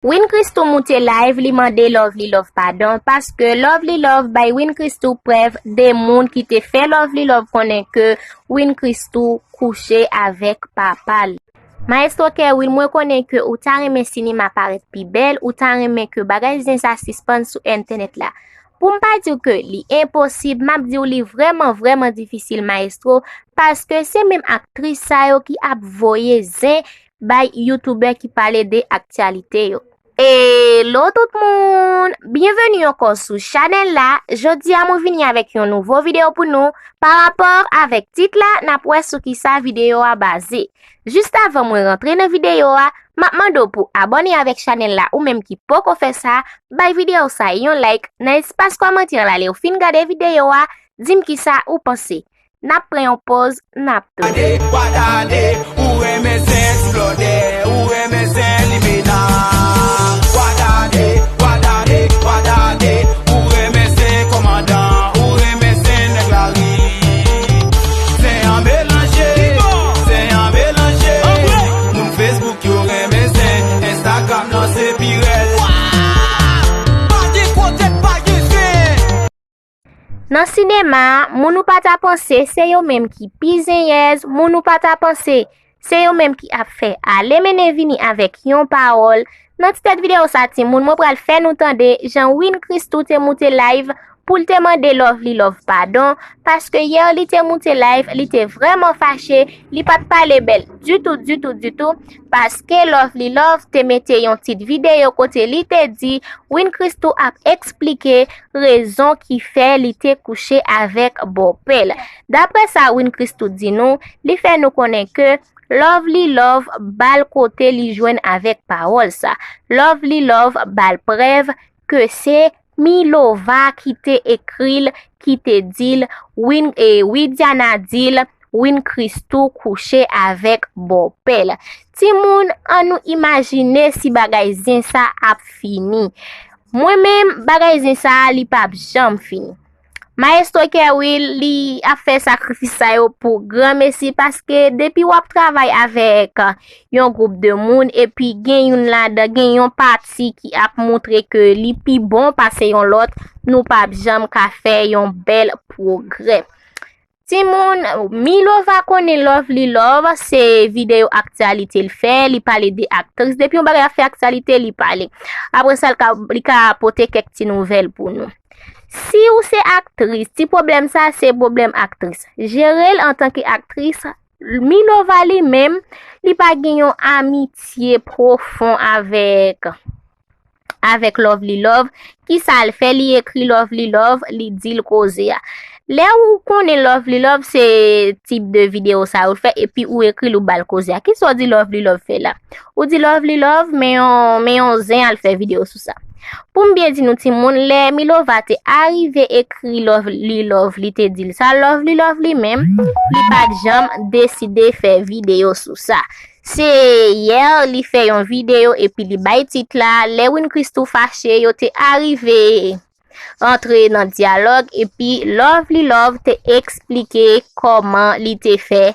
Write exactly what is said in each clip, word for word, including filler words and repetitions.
Win Christoo moute live, li mande Lovely Love padon, paske Lovely Love bay Win Christoo prèv de moun ki te fè Lovely Love konnen ke Win Christoo kouche avèk papa l. Maestro Kerwill, mwen konnen ke ou ta renmen sinema parèt pi bèl, ou ta renmen ke bagay zen sa sispann sou entènèt la. Pou m pa di w ke li enposib, m ap di w li vrèman, vrèman difisil, Maestro, paske se menm aktris sa yo ki ap voye zen bay youtubè ki pale de aktyalite yo. Hello tout moun! Byenveni ankò sou chanèl la. Jodi a mwen vini avèk yon nouvo videyo pou nou. Pa rapò avèk tit la, n ap wè sou kisa videyo a baze. Jis avan mwen rantre nan videyo a, m ap mande w pou abòne avèk chanèl la ou menm ki poko fè sa, bay videyo sa yon like, nan espas kòmantè la lè w fin gade videyo a, di m kisa ou panse. N ap pran yon pòz, n ap tounen. Gade, wa gade, ou renmen zen ti blòdè, ou renmen zen limena. Wa gade, wa gade, wa gade, ou renmen zen kòmandan, ou renmen zen nèg lari. Zen an melanje, zen an melanje. Moun Facebook yo renmen zen, Instagram lan se pi rèd. Pa gen kote pa gen zen. Nan sinema a, moun ou pa ta panse se yo menm ki pi zenyèz, moun ou pa ta panse se yo menm ki ap fè ale mennen vini avèk yon pawòl. Nan ti tèt videyo sa timoun, mwen pral fè nou tande jan Win Christoo te moute live pou l te mande Lovely Love padon, paske yè li te moute live, li te vrèman fache, li pa t pale bèl ditou, ditou, ditou, paske Lovely Love te mete yon tit videyo kote li te di Win Christoo ap eksplike rezon ki fè li te kouche avèk bòpè l. Daprè sa Win Christoo di nou, li fè nou konnen ke Lovely Love ba l kote li jwenn avèk pawòl sa. Lovely Love ba l prèv ke se Milova ki te ekri l, ki te di l, Win, e, Widiana di l, Win Christoo kouche avèk bòpè l. Timoun, ann nou imajine si bagay zen sa ap fini. Mwen menm, bagay zen sa a, li p ap janm fini. Maestro Kerwill, li ap fè sakrifis sa yo pou granmesi, paske depi w ap travay avèk yon gwoup de moun, epi gen youn ladan, gen yon pati ki ap montre ke li pi bon pase yon lòt, nou p ap janm ka fè yon bèl pwogrè. Timoun, Milova konnen Lovely Love, se videyo aktyalite l fè, li pale de aktris. Depi yon bagay ap fè aktyalite, li pale. Apre sa, li ka, li ka pote kèk ti nouvèl pou nou. Si w se aktris, ti pwoblèm sa, se pwoblèm aktris. Jere l antanke aktris. Milova li menm, li pa gen yon amitye pwofon avèk avèk Lovely Love. Kisa l fè? Li ekri Lovely Love, li di l koze a. Lè ou konnen Lovely Love, se tip de videyo sa yo l fè, epi ou ekri l, ou ba l koze a. Kisa w di Lovely Love fè la? Ou di Lovely Love, men yon, men yon zen al fè videyo sou sa. Pou m byen di nou timoun, lè Milova te arive ekri Lovely Love, li te di l sa, Lovely Love li menm, li pa t janm deside fè videyo sou sa. Se yè li fè yon videyo epi li bay tit la, lè Win Christoo fache, yo te arive antre nan dyalòg, epi Lovely Love te eksplike kòman li te fè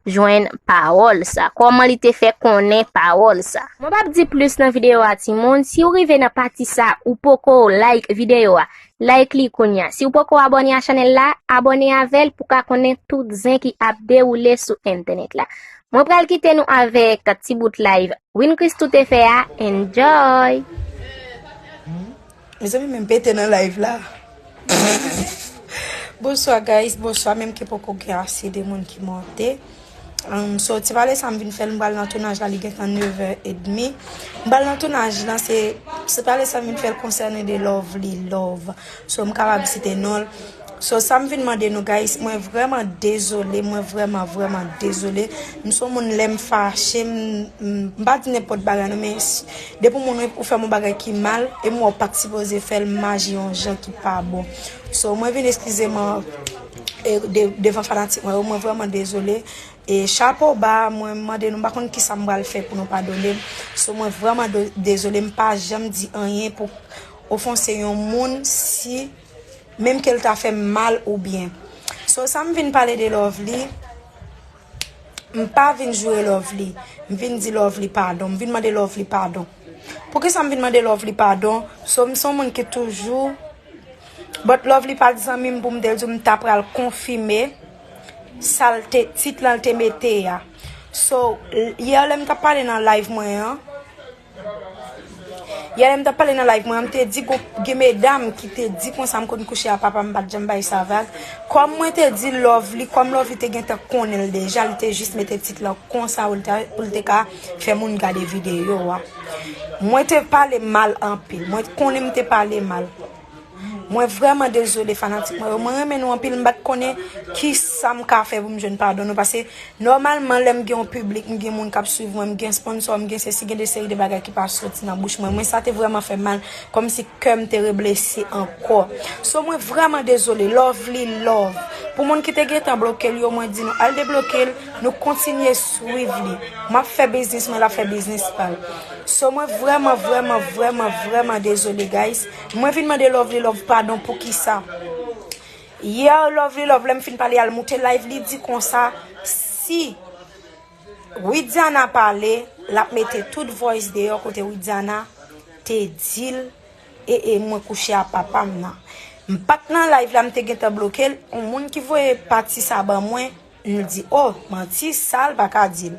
jwenn pawòl sa, kòman li te fè konnen pawòl sa. Mwen p ap di plis nan videyo a, timoun. Si w rive nan pati sa, ou poko like videyo a, like li kounye a. Si w poko abòne a chanèl la, abòne avè l pou w ka konnen tout zen ki ap dewoule sou entènèt la. Mwen pral kite nou avèk ti bout live Win Christoo te fè a. Enjoy! Mezanmi, men m pete nan live la. Bonswa guys, bonswa, menm ke poko gen ase de moun ki monte. Um, so, ti pale sa m vin fè l, m pral nan tounaj la, li gentan nevè edmi. M pral nan tounaj la, se, se pale sa m vin fè l konsène de Lovely Love. So, m kapab site non l. So, sa m vin mande nou, guys, mwen vrèman dezole, mwen vrèman, vrèman dezole. M se yon moun, lè m fache, m, m, m pa di nenpòt bagay non, men si, depi yon moun ou fè m yon bagay ki mal, e m wè w pa t sipoze fè l, m aji yon jan ki pa bon. So, mwen vin eskize mwen, e, de, devan fanatik mwen yo, mwen vrèman dezole. E chapo ba, mwen mande nou, m pa konn kisa m pral fè pou nou padone m. So, mwen vrèman de, dezole, m pa janm di anyen pou ofanse yon moun si, menm ke l ta fè m mal oubyen. So, sa m vin pale de Lovely, m pa vin joure Lovely. M vin di Lovely padon. M vin mande Lovely padon. Poukisa m vin mande Lovely padon? So, m se yon moun ki toujou. But Lovely pa t zanmi m pou m te di w m ta pral konfime sa l te, tit lan l te mete a. So, l- yè lè m t ap pale nan live mwen an, yè lè m t ap pale nan live mwen an, m te di gon- gen medam ki te di konsa m konn kouche a papa m, m pa t janm bay sa vag. Kòm mwen te di Lovely, kòm Lovely te gentan konnen l deja, li te jis mete tit lan konsa pou l ta- pou l te ka fè moun gade videyo a. Mwen te pale mal anpil. Mwen konnen m te pale mal. Mwen vrèman dezole fanatik mwen yo. Mwen renmen nou anpil. M pa t konnen ki sa m ka fè pou m jwenn padon nou. Paske nòmalman, lè m gen yon piblik, m gen moun k ap swiv mwen, m gen sponsò, m gen sesi, gen de seri de bagay ki pa soti nan bouch mwen. Mwen, sa te vrèman fè m mal. Kòmsi kè m te reblese ankò. So, mwen vrèman dezole. Lovely love. Pou moun ki te gentan bloke l yo, mwen di nou, al debloke l, nou kontinye swiv li. M ap fè biznis mwen, l ap fè biznis pa l. So, mwen vrèman, vrèman, vrèman, vrèman dezole, guys. Mwen vin mande Lovely Love padon pou kisa? Yè, Lovely Love, lè m fin pale a l, moute live, li di konsa, si Widiana pale, l ap mete tout voice deyò kote Widiana te di l, e, e mwen kouche a papa m nan. M pa t nan live la, m te gentan bloke l. Yon moun ki voye pati sa ban mwen, m di, oh, manti, sa l pa ka di l.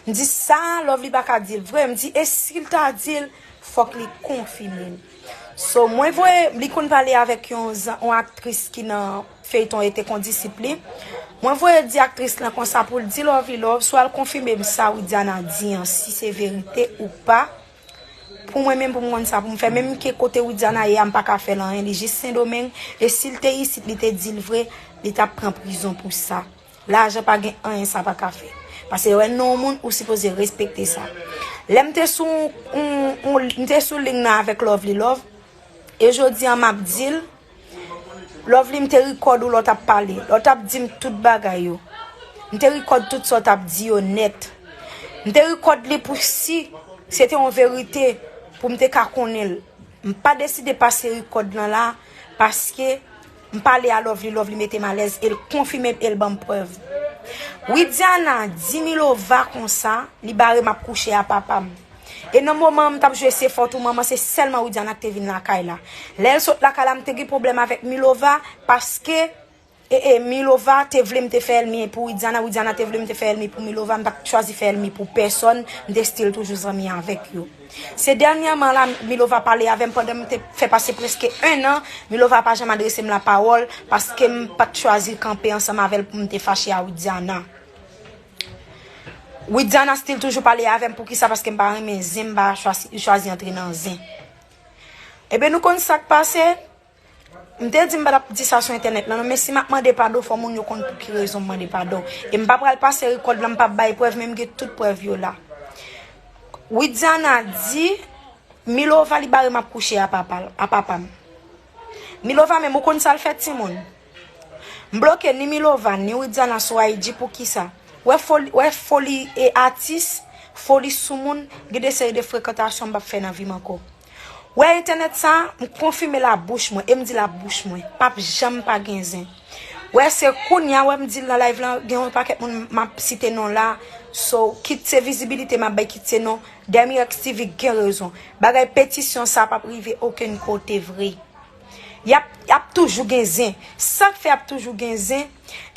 M di sa, Lovely pa ka di l vre. M di, e si l ta di l, fòk li konfime l. So, mwen voye, li konn pale avèk yon, zan- yon aktris ki nan feyton Ete Kondisip li. Mwen voye di aktris lan konsa pou l di Lovely Love, swa l konfime m sa Widiana di an, si se verite ou pa. Pou mwen menm, pou m konn sa pou m fè. Menm ke kote Widiana ye a, m pa ka fè l anyen, li jis Sendomeng. E si l te isit, li te di l vre, li t ap pran prizon pou sa. Lajan pa gen anyen sa pa ka fè. Paske lè w nan yon moun, ou sipoze respekte sa. Lè m te sou, on, on, m te sou ligne nan avèk Lovely Love, e jodi an m ap di l, Lovely, m te record ou lè w t ap pale, lè w t ap di m tout bagay yo. M te record tout sa w t ap di yo nèt. M te record li pou si se te yon verite, pou m te ka konnen l. M pa deside pase record lan la, paske m pale a Lovely, Lovely mete m alèz, e l konfime m, e l ban m prèv. Widiana di Milova konsa, li bare m ap kouche a papa m. E nan moman an, m t ap jwe se fòt ou manman, se sèlman Widiana ki te vin lakay la. Lè l sot lakay la, m te gen pwoblèm avèk Milova, paske, e, e, Milova te vle m te fè ènmi pou Widiana, Widiana te vle m te fè ènmi pou Milova, m pa t chwazi fè ènmi pou pèsòn, m te still toujou zanmi avèk yo. Se dènyèman la, Milova pale avè m pandan m te fè pase prèske en an, Milova pa janm adrese m lapawòl, paske m pa t chwazi kanpe ansanm avè l pou m te fache a Widiana. Widiana still toujou pale avè m, poukisa? Paske m pa renmen zen, m pa chwazi, chwazi antre nan zen. Ebyen, nou konn sa k pase? M te di m pa t ap di sa sou entènèt lan, non, men si m ap mande padon, fò moun yo konn pou ki rezon m mande padon. E m pa pral pase record lan, m p ap bay prèv, men m gen tout prèv yo la. Widiana di Milova li bare m ap kouche a papa, a papa m. Milova menm, ou konn sa l fè timoun? M bloke ni Milova, ni Widiana sou I G, poukisa? Wè foli, wè foli e atis, foli sou moun, gen de seri de frekantasyon m p ap fè nan vi m ankò. Wè entènèt sa, m konfime l a bouch mwen, e m di l a bouch mwen, p ap janm pa gen zen. Wè se kounya, wè m di l nan live lan, gen yon pakèt moun m ap site non la, so, kit se vizibilite m ap bay, kit se non, Dèmi Rex T V gen rezon. Bagay petisyon sa p ap rive okenn kote vre. Y ap, y ap toujou gen zen. Sa k fè y ap toujou gen zen?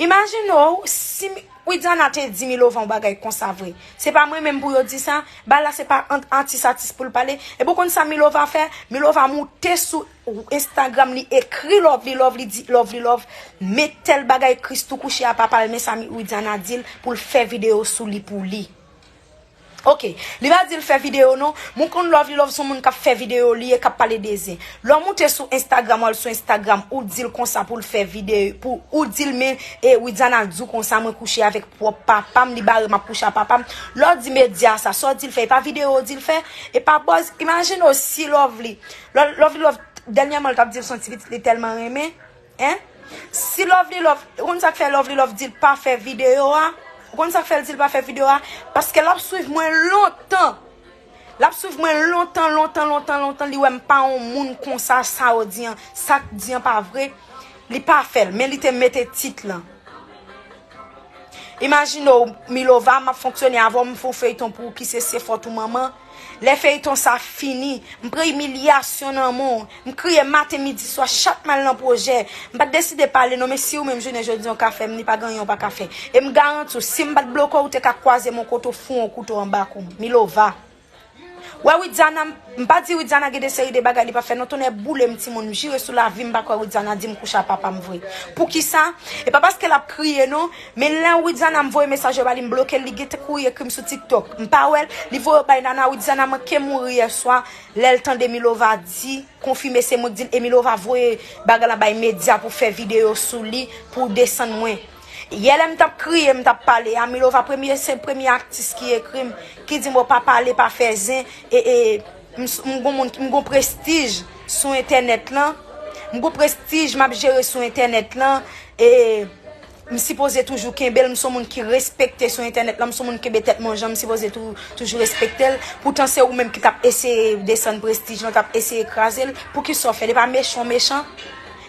Imajine w, si mi- Widiana te di Milova yon bagay konsa vre. Se pa mwen menm pou yo di sa. Bagay la se pa ant atis atis pou l pale. Epi w konn sa Milova fè? Milova moute sou Instagram li ekri Lovely Love, li di Lovely Love met tèl bagay Christoo kouche a papa l, men sa mi- Widiana di l pou l fè videyo sou li pou li. Ok, li pa di l fè videyo non, men w konn Lovely Love se yon moun k ap fè videyo li ye, k ap pale de zen. Lè w moute sou Instagram, w al sou Instagram, ou di l konsa pou l fè videyo, pou ou di l men, e Widiana di w konsa mwen kouche avèk pwòp papa m, li bare m ap kouche a papa m. Lè w di medya sa, sa w di l fè, e pa videyo w di l fè, e pa buzz, imajine w si Lovely, Lo- Lovely Love, dènyèman l t ap di l se yon ti pitit li tèlman renmen, en? Si Lovely Love, ou konn sa k fè Lovely Love di l pa fè videyo a? Ou konn sa k fè l di l pa fè videyo a? Paske l ap swiv mwen lontan. L ap swiv mwen lontan, lontan, lontan, lontan. Li wè m pa yon moun konsa, sa yo di an, sa k di an pa vre. Li pa fè l, men li te mete tit lan. Imajine w, Milova, m ap fonksyone avè w, m fè yon feyton pou ou ki se Se fòt ou manman. Lè feyton sa fini, m pran imilyasyon nan men w. M kriye maten, midi, swa, chak m al nan pwojè. M pa t deside pale non, men si ou menm jounen jodi an w ka fè m, ni pa gen anyen w pa ka fè. E m garanti w, si m pa t bloke w, ou te ka kwaze m yon kote w foure yon kouto anba kou m. Milova. Wè Widiana, m pa di Widiana gen de seri de bagay li pa fè non, tonnè boule m timoun, m jire sou lavi m pa kwè Widiana di m kouche a papa m vre. Poukisa? E pa paske l ap kriye non, men lè Widiana m voye mesaj yo ba li, m bloke l, li gentan kouri ekri m sou TikTok. M pa wè l, li voye yo bay Nana, Widiana manke mouri yè swa, lè l tande Milova di, konfime se mwen k di l, e Milova voye bagay la bay medya pou fè videyo sou li, pou desann mwen. Yè lè m t ap kriye, m t ap pale a Milova, premye, se premye atis ki ekri m, ki di m, "Bon, pa pale, pa fè zen, e, e, m, s- m gon moun, m gon prestij sou entènèt lan, m gon prestij m ap jere sou entènèt lan, e m sipoze toujou kenbe l, m se yon moun ki respekte sou entènèt lan, m se yon moun ki kenbe tèt mwen jan m sipoze tou, toujou respekte l. Poutan se ou menm ki t ap eseye desann prestij lan, t ap eseye kraze l. Poukisa w fè l? E pa mechan w mechan?"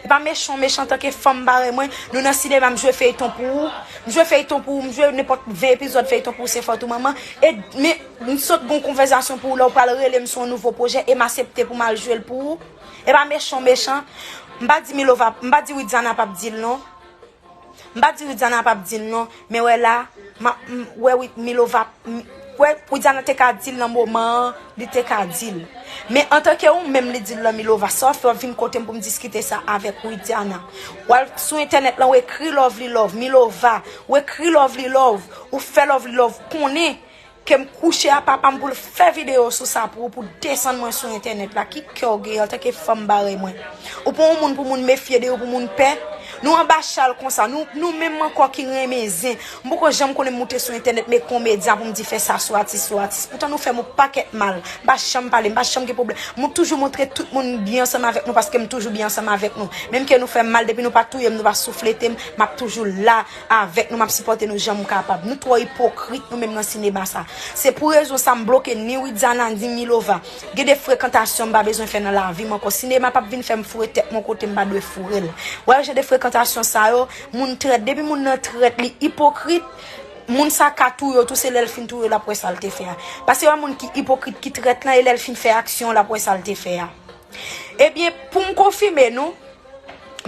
E pa mechan w mechan antanke fanm parèy mwen. Nou nan sinema, m jwe feyton pou ou. M jwe feyton pou ou, m jwe nenpòt ven epizòd feyton pou ou, Se fòt ou manman. E men, m sot gon konvèsasyon pou ou, lè w pral rele m sou yon nouvo pwojè, e m asepte pou m al jwe l pou ou. E pa mechan w mechan. M pa di Milova, m pa di Widiana p ap di l non. M pa di Widiana p ap di l non, men wè la, m ap, m, wè wi, Milova, m, wè Widiana te ka di l nan moman an, li te ka di l. Men antanke ou menm li di l lan Milova, sa w fè w vin kote m pou m diskite sa avèk Widiana. W al sou entènèt lan, w ekri Lovely Love, Milova, w ekri Lovely Love, ou fè Lovely Love konnen ke m kouche a papa m pou l fè videyo sou sa pou ou, pou desann mwen sou entènèt la. Ki kè w gen antanke fanm parèy mwen? Ou pa yon moun pou moun mefye de ou, pou moun pè. Nou anba chal konsa, nou, nou menm ankò ki renmen zen. M poko janm konnen m moute sou entènèt, men kon medya pou m di fè sa sou atis, sou atis. Poutan nou fè m yon pakèt mal. M pa janm pale, m pa janm gen pwoblèm. M toujou montre tout moun byen ansanm avèk nou paske m toujou byen ansanm avèk nou. Menm ke nou fè m mal, depi nou pa touye m, nou pa souflete m, m ap toujou la avèk nou, m ap sipòte nou jan m kapab. Nou twò ipokrit nou menm nan sinema sa. Se pou rezon sa m bloke ni Widiana ni Milova. Gen de frekantasyon m pa bezwen fè nan lavi m ankò. Sinema p ap vin fè m foure tèt mwen kote m pa dwe foure l. Wè jan de frekantasyon sa yo, moun trèt. Depi moun nan trèt, li ipokrit, moun sa ka touye w tou, se lè l fin touye w l ap wè sa l te fè a. Paske wè moun ki ipokrit, ki trèt lan, e lè l fin fè aksyon, l ap wè sa l te fè a. Ebyen, pou m konfime nou,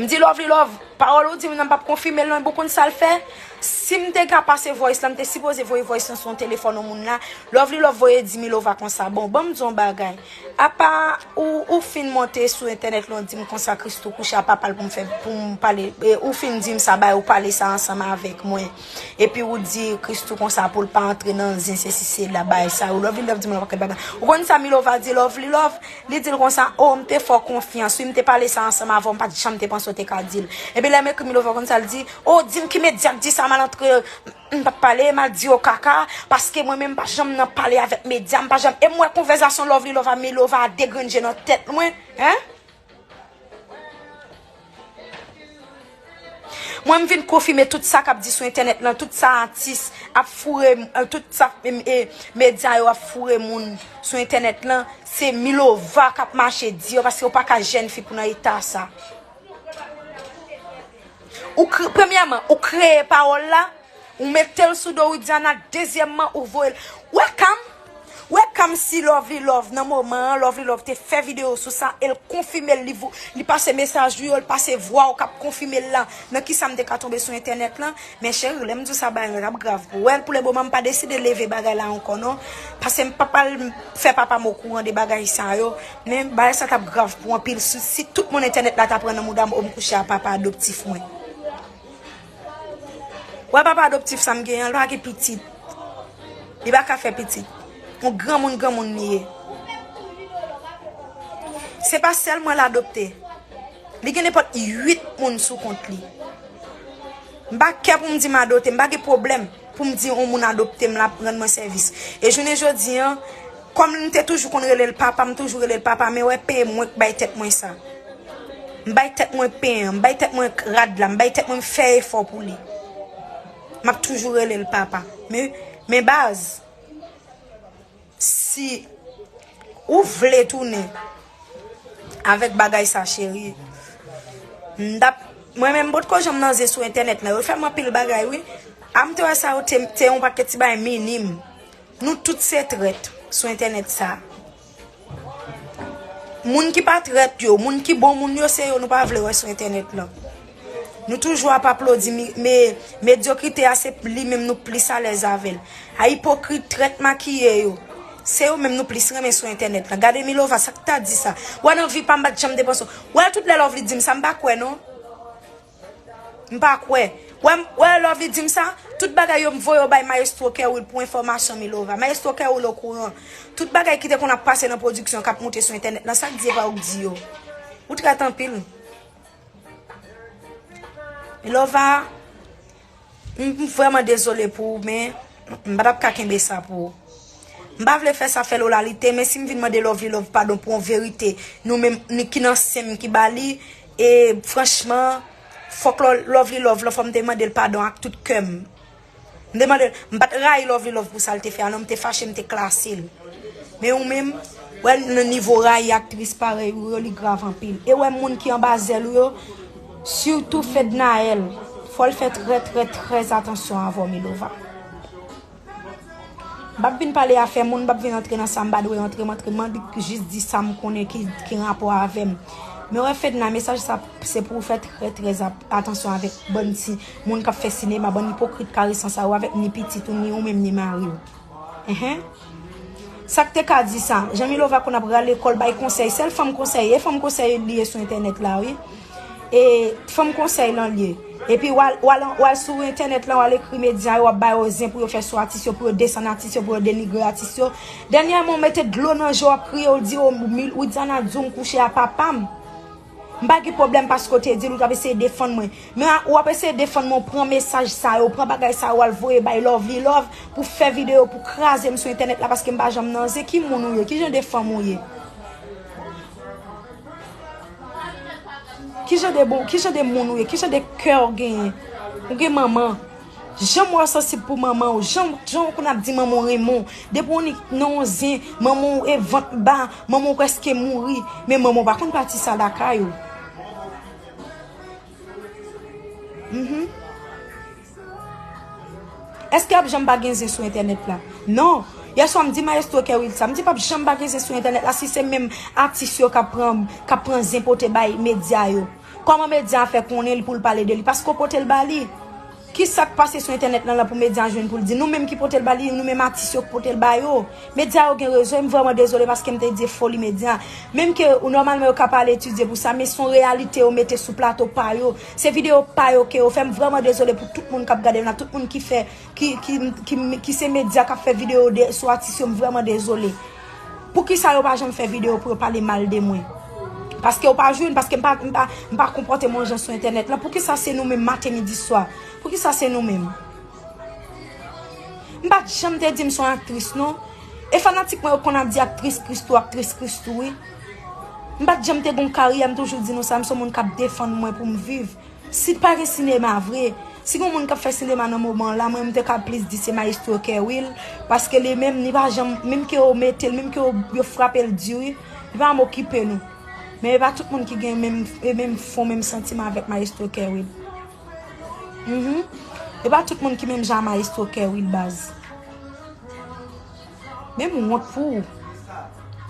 m di Lovely Love, pawòl ou di m nan m p ap konfime l non, bon konn sa l fè? Si m te ka pase voice lan, m te sipoze voye voice lan sou yon telefòn yon moun la. Lovely Love voye di Milova konsa, bon, ban m di yon bagay. Apa ou, ou fin monte sou entènèt lan, ou di m konsa Christoo kouche a papa l pou m fè, pou m pale, e, ou fin di m sa, bay ou pale sa ansanm avèk mwen. Epi ou di Christoo konsa pou l pa antre nan zen, se si se la, bay sa yo. Lovely Love di m yon pakèt bagay. Ou konn sa Milova di Lovely Love? Li di l konsa, o, m te fè w konfyans, wi, m te pale sa ansanm avè w, m pa t janm te panse w te ka di l. Epi lè m ekri Milova konsa, l di, o, di m ki medya k di sa, m al antre, m p ap pale, m al di yo kaka, paske mwen menm m pa janm nan pale avèk medya, m pa janm, e m wè konvèsasyon Lovely Love a Milova a degrenn je nan tèt mwen, en? Mwen, m vin konfime tout sa k ap di sou entènèt lan, tout sa atis ap foure, eh, tout sa, eh, eh, medya yo ap foure moun sou entènèt lan, se Milova k ap mache di yo, paske ou pa ka jèn fi pou nan eta sa. Ou kre-, premyèman, ou kreye pawòl la, ou mete l sou do Widiana, dezyèmman, ou voye l. Wè Cam, wè Cam si Lovely Love nan moman an, Lovely Love te fè videyo sou sa, e l konfime l, li vo-, li pase mesaj ou yo, l pase vwa w k ap konfime l la, nan kisa m te ka tonbe sou entènèt lan. Men cheri, lè m di w sa, bagay yo t ap grav pou ou. Wè, pou le moman, m pa deside leve bagay la ankò non, paske m pa pral fè papa m okouran de bagay sa yo, men bagay sa t ap grav pou anpil, si, si tout moun entènèt la t ap pran nan mouda m, o m kouche a papa adoptif mwen. Wè papa adoptif sa m gen an, li pa gen pitit. Li pa ka fè pitit. Yon granmoun, granmoun li ye. Se pa sèl mwen l adopte. Li gen nenpòt uit moun sou kont li. M pa kè pou m di m adopte, m pa gen pwoblèm pou m di yon moun adopte m, l ap rann mwen sèvis. E jounen jodi an, kòm m te toujou konn rele l papa, m toujou rele l papa, men wè peye mwen k bay tèt mwen sa. M bay tèt mwen pen an, m bay tèt mwen rad la, m bay tèt mwen, m fè efò pou li. M ap toujou rele l papa. Men, men baz, si ou vle tounen avèk bagay sa, cheri, m t ap, mwen menm, m potko janm nan zen sou entènèt la. Yo fè m anpil bagay, wi. A m te wè sa yo te, te yon pakèt ti bagay minim. Nou tout se trèt sou entènèt sa. Moun ki pa trèt yo, moun ki bon moun yo, se yo nou pa vle wè sou entènèt lan. Nou toujou ap aplodi, mi- me medyokrite a, se li menm nou plis alèz avè l. A ipokrit, trèt, makiye yo, se yo menm nou plis renmen sou entènèt lan. Gade Milova, sa k ta di sa? Wè nan vi pa m pa t janm te panse. Wè tout lè Lovely di m sa, m pa kwè non. M pa kwè. Wè, wè Lovely di m sa, tout bagay yo m voye yo bay Maestro Kerwill pou enfòmasyon Milova. Maestro Kerwill okouran. Tout bagay ki te konn ap pase nan pwodiksyon k ap moute sou entènèt lan, sa k di e pa ou k di yo. Ou trèt anpil. Milova, m, m vrèman dezole pou ou, men m pa t ap ka kenbe sa pou ou. M pa vle fè sa fè lolalite, men si m vin mande Lovely Love padon pou yon verite, nou menm, ni ki nan sen m ki ba li, e franchman, fòk Lo- Lovely Love, fò m te mande l padon ak tout kè m. M te mande l, m pa t rayi Lovely Love pou sa l te fè a, non, m te fache, m te klase l. Men ou menm, wè nan nivo rayi aktris parèy ou yo, li grav anpil. E wè moun ki anba zèl ou yo, sitou Fednaelle, fò l fè trè, trè, trè atansyon avè w, Milova. M p ap vin pale afè moun, m p ap vin antre nan sa m pa dwe antre, m antre, m annik jis di sa m konnen ki, ki rapò avè m. Men wè Fedna, mesaj sa se pou w fè trè, trè ap- atansyon avèk bann ti moun k ap fè sinema, bann ipokrit karesan sa yo avèk ni pitit ou, ni ou menm, ni mari w. Enhen. Sa k te ka di sa? Jan Milova konn ap rale kò l bay konsèy, sèl fanm konsèy, e fanm konsèy li ye sou entènèt la, wi. E fanm konsèy lan l ye. Epi w al, w al, w al sou entènèt lan, w al ekri medya yo, w ap ba yo zen pou yo fè sou atis yo, pou yo desann atis yo, pou yo denigre atis yo. Dènyèman, w mete dlo nan je w, w ap kriye, w di, "O, Mil- Widiana di w m kouche a papa m." M pa gen pwoblèm paske w te di l, ou t ap eseye defann mwen. Men a- w ap eseye defann mwen, w pran mesaj sa yo, w pran bagay sa yo, w al voye bay Lovely Love pou fè videyo, pou kraze m sou entènèt la paske m pa janm nan zen. Ki moun ou ye? Ki jan de fanm ou ye? Ki jan de bon, ki jan de moun ou ye? Ki jan de kè w genyen? Ou gen manman. Jan w sansib pou manman w, jan, jan w konn ap di manman w renmen w. Depi w ni- nan yon zen, manman w e vant ba, manman w prèske mouri. Men manman w pa konn pati sa lakay ou. Mhm. Èske ap janm pa gen zen sou entènèt la? Non. Yèswa m di Maestro Kerwill sa. M di p ap janm pa gen zen sou entènèt la si se menm atis yo k ap pran, k ap pran zen pote bay medya yo. Kòman medya a fè konnen l pou l pale de li? Paske w pote l ba li. Ki sa k pase sou entènèt lan la pou medya a jwenn pou l di? Nou menm ki pote l ba li, nou menm atis yo k pote l ba yo. Medya yo gen rezon, e m vrèman dezole paske m te di e foli medya. Menm ke ou nòmalman yo ka pa al etidye pou sa, men se yon reyalite yo mete sou plato pa yo. Se videyo pa yo ke yo fè. M vrèman dezole pou tout moun k ap gade m la, tout moun ki fè, ki, ki, ki, ki se medya k ap fè videyo de, sou atis yo, m vrèman dezole. Poukisa yo pa janm fè videyo pou yo pale mal de mwen? Paske yo pa jwenn, paske m pa, m pa, m pa konpòte m yon jan sou entènèt lan. Poukisa se nou menm maten, midi, swa? Poukisa se nou menm? M pa t janm te di m se yon aktris, non. E fanatik mwen yo konn ap di aktris Christoo, aktris Christoo, wi. M pa t janm te gon karyè, m toujou di nou sa, m se yon moun k ap defann mwen pou m viv. Si pa gen sinema vre, si gon moun k ap fè sinema nan moman la, mwen m te ka plis di se Maestro Kerwill, paske li menm, li pa janm, menm ke yo mete l, menm ke yo, yo frape l di, wi, li pa janm okipe nou. Men e pa tout moun ki gen menm, e menm fon, menm santiman avèk Maestro Kerwill. Mhm. E pa tout moun ki menm jan a Maestro Kerwill, baz. Men m wont pou ou.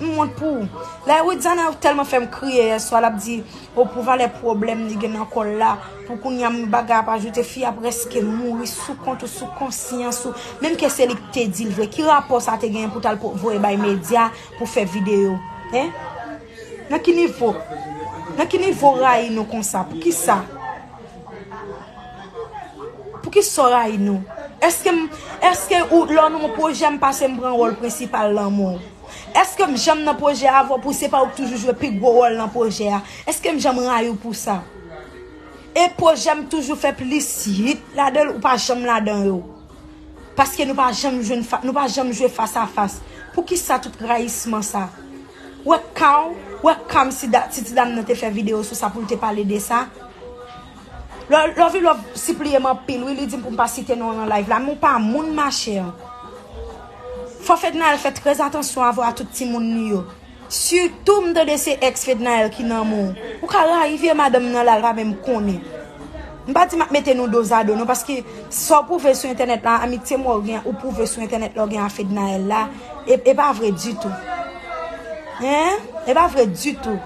M wont pou ou. Lè Widiana tèlman fè m kriye yèswa, l ap di, o, pou valè pwoblèm li gen nan kò l la, pou kounye a m bagay ap ajoute, fi a prèske mouri sou kont ou, sou konsyans ou. Menm ke se li k te di l vre, ki rapò sa te genyen pou t al po- voye bay medya pou fè videyo? Hein? Nan ki nivo? Nan ki nivo w rayi nou konsa? Poukisa? Poukisa w rayi nou? Èske m, èske ou, lè w nan yon pwojè, m pase m pran wòl prensipal lan men w? Èske m janm nan pwojè avè w pou se pa ou k toujou jwe pi gwo wòl nan pwojè a? Èske m janm rayi w pou sa? E pwojè m toujou fè plis hit ladan l, ou pa janm ladan yo. Paske nou pa janm jwenn fa- nou pa janm jwe fas a fas. Poukisa tout rayisman sa? Ou wè ka w, ou wè ka m si da- si ti dam nan te fè videyo sou sa pou l te pale de sa? Lo- Lovely Love sipliye m anpil, wi, li di m pou m pa site non w nan live la, men w pa moun, machè. Fò Fednaelle fè trè atansyon avè w a tout timoun li yo. Sitou m tande se ex Fednaelle ki nan men w. Ou ka rayi vye madanm nan la, l pa menm konnen. M pa di m ap mete nou dozado non, paske sa w pwouve sou entènèt la, amitye mwen w gen, ou pwouve sou entènèt la w gen a Fednaelle la, e, e pa vre ditou. Hein? E pa vre ditou.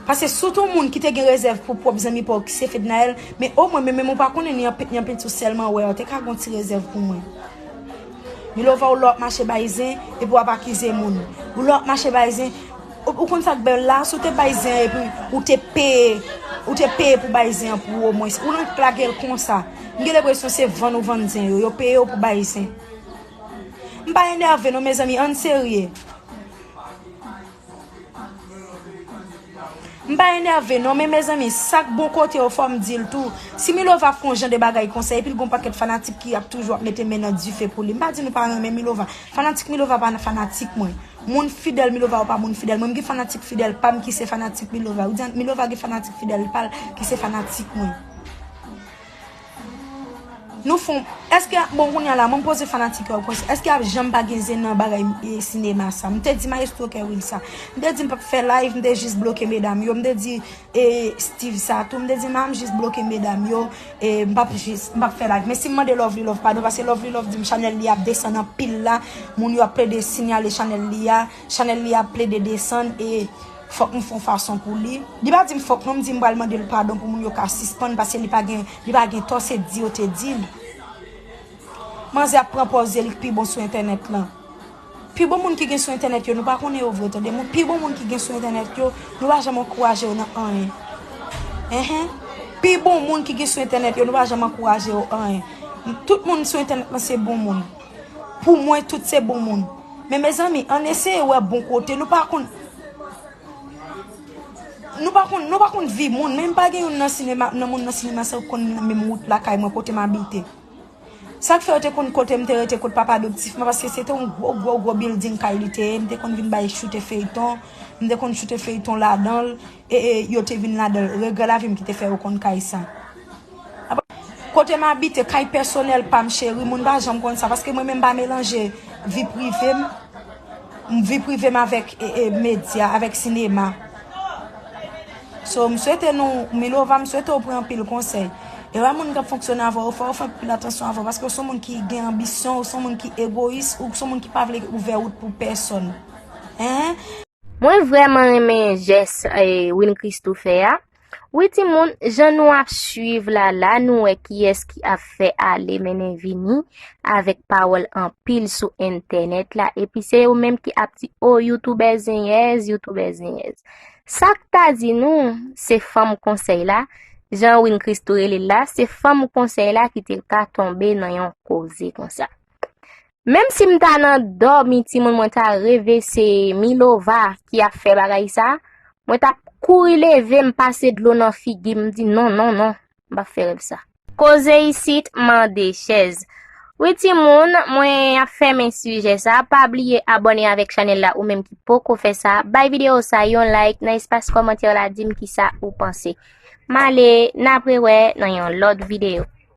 Paske si w te yon moun ki te gen rezèv pou pwòp zanmi pa w ki se Fednaelle, men omwen, men menm ou pa konnen ni anpil, ni anpil sou sèlman wè, ou te ka gen yon ti rezèv pou mwen. Milova, ou la w ap mache bay zen, epi w ap akize moun. Ou la w ap mache bay zen, ou, ou konn sa k bèl la, si w te bay zen an, epi ou te peye, ou te peye pou bay zen an pou ou omwen, ou rank lage l konsa. M gen lenpresyon se vann ou vann zen yo, yo peye w pou bay zen. M pa enève non, mezanmi, ann serye. M pa enève non, men mezanmi, sa k bon kote yo fò m di l tou. Si Milova fè yon jan de bagay konsa, epi l gon pakèt fanatik ki ap toujou ap mete men nan dife pou li. M pa di nou pa renmen Milova. Fanatik Milova pa fanatik mwen. Moun fidèl Milova yo pa moun fidèl mwen. M gen fanatik fidèl pa m ki se fanatik Milova. Ou di Milova gen fanatik fidèl pa l ki se fanatik mwen. Nou fon, èske, bon, kounye a la, mwen poze fanatik yo konsa, èske ap janm pa gen zen nan bagay, e, sinema sa? M te di Maestro Kerwil sa. M te di m p ap fè live, m te jis bloke medam yo. M te di, e, Steve sa tou, m te di m a m jis bloke medam yo, e, m p ap jis, m p ap fè live. Men si m mande Lovely Love padon, paske Lovely Love di m chanèl li ap desann anpil la, moun yo ap plede sinyale chanèl li a, chanèl li ap plede desann, e, fòk m fè yon fason pou li. Li pa di m fòk non, m di m pral mande l padon pou moun yo ka sispann, paske li pa gen, li pa gen tò, se di yo te di l. Manzè ap pran pòz li k pi bon sou entènèt lan. Pi bon moun ki gen sou entènèt yo, nou pa konnen yo vre, tande. Moun, pi bon moun ki gen sou entènèt yo, nou pa janm ankouraje yo nan anyen. Enhen. Pi bon moun ki gen sou entènèt yo, nou pa janm ankouraje yo anyen. Tout moun sou entènèt lan se bon moun. Pou mwen, tout se bon moun. Men mezanmi, ann eseye wè bon kote. Nou pa konn, nou pa konn, nou pa konn vi moun. Men m pa gen youn nan sinema, nan moun nan sinema sa yo konn menm wout lakay mwen, kote m abite. Sa k fè yo te konn kote m te rete, kot papa adoptif mwen, paske se te yon gwo, gwo, gwo bilding kay li te ye. M te konn vin bay choute feyton, m te konn choute feyton ladan l, e, e yo te vin ladan l. Regrè lavi m ki te fè yo konn kay sa. Kote m abite, kay pèsonèl pa m, cheri, moun pa janm konn sa, paske mwen menm m pa melanje vi prive m, vi prive m avèk, e, e, medya, avèk sinema. So, m swete nou, Milova, m swete w pran anpil konsèy. E wè moun k ap fonksyone avè w, fò w fè anpil atansyon avè w, paske w se yon moun ki gen anbisyon, w se yon moun ki egoyis, ou se yon moun ki pa vle ouvè wout pou pèsonn. Enhen. Mwen vrèman renmen jès, e, Win Christoo fè a. Wi timoun, jan nou ap swiv la la, nou wè kiyès ki ap fè ale mennen vini avèk pawòl anpil sou entènèt la, epi se yo menm ki ap di, o, youtubè zenyèz, youtubè zenyèz. Sa k ta di nou, se fanm konsèy la, jan Win Christoo rele l la, se fanm konsèy la ki te ka tonbe nan yon koze konsa. Menm si m ta nan dòmi, timoun, mwen ta reve se Milova ki ap fè bagay sa, mwen t ap kouri leve m, pase dlo nan figi m, m di non, non, non, m p ap fè rèv sa. Koze isit mande chèz. Wi timoun, mwen ap fèmen sijè sa. Pa bliye abòne avèk chanèl la ou menm ki poko fè sa. Bay videyo sa yon like nan espas kòmantè la, di m kisa ou panse. M ale, n ap rewè nan yon lòt videyo.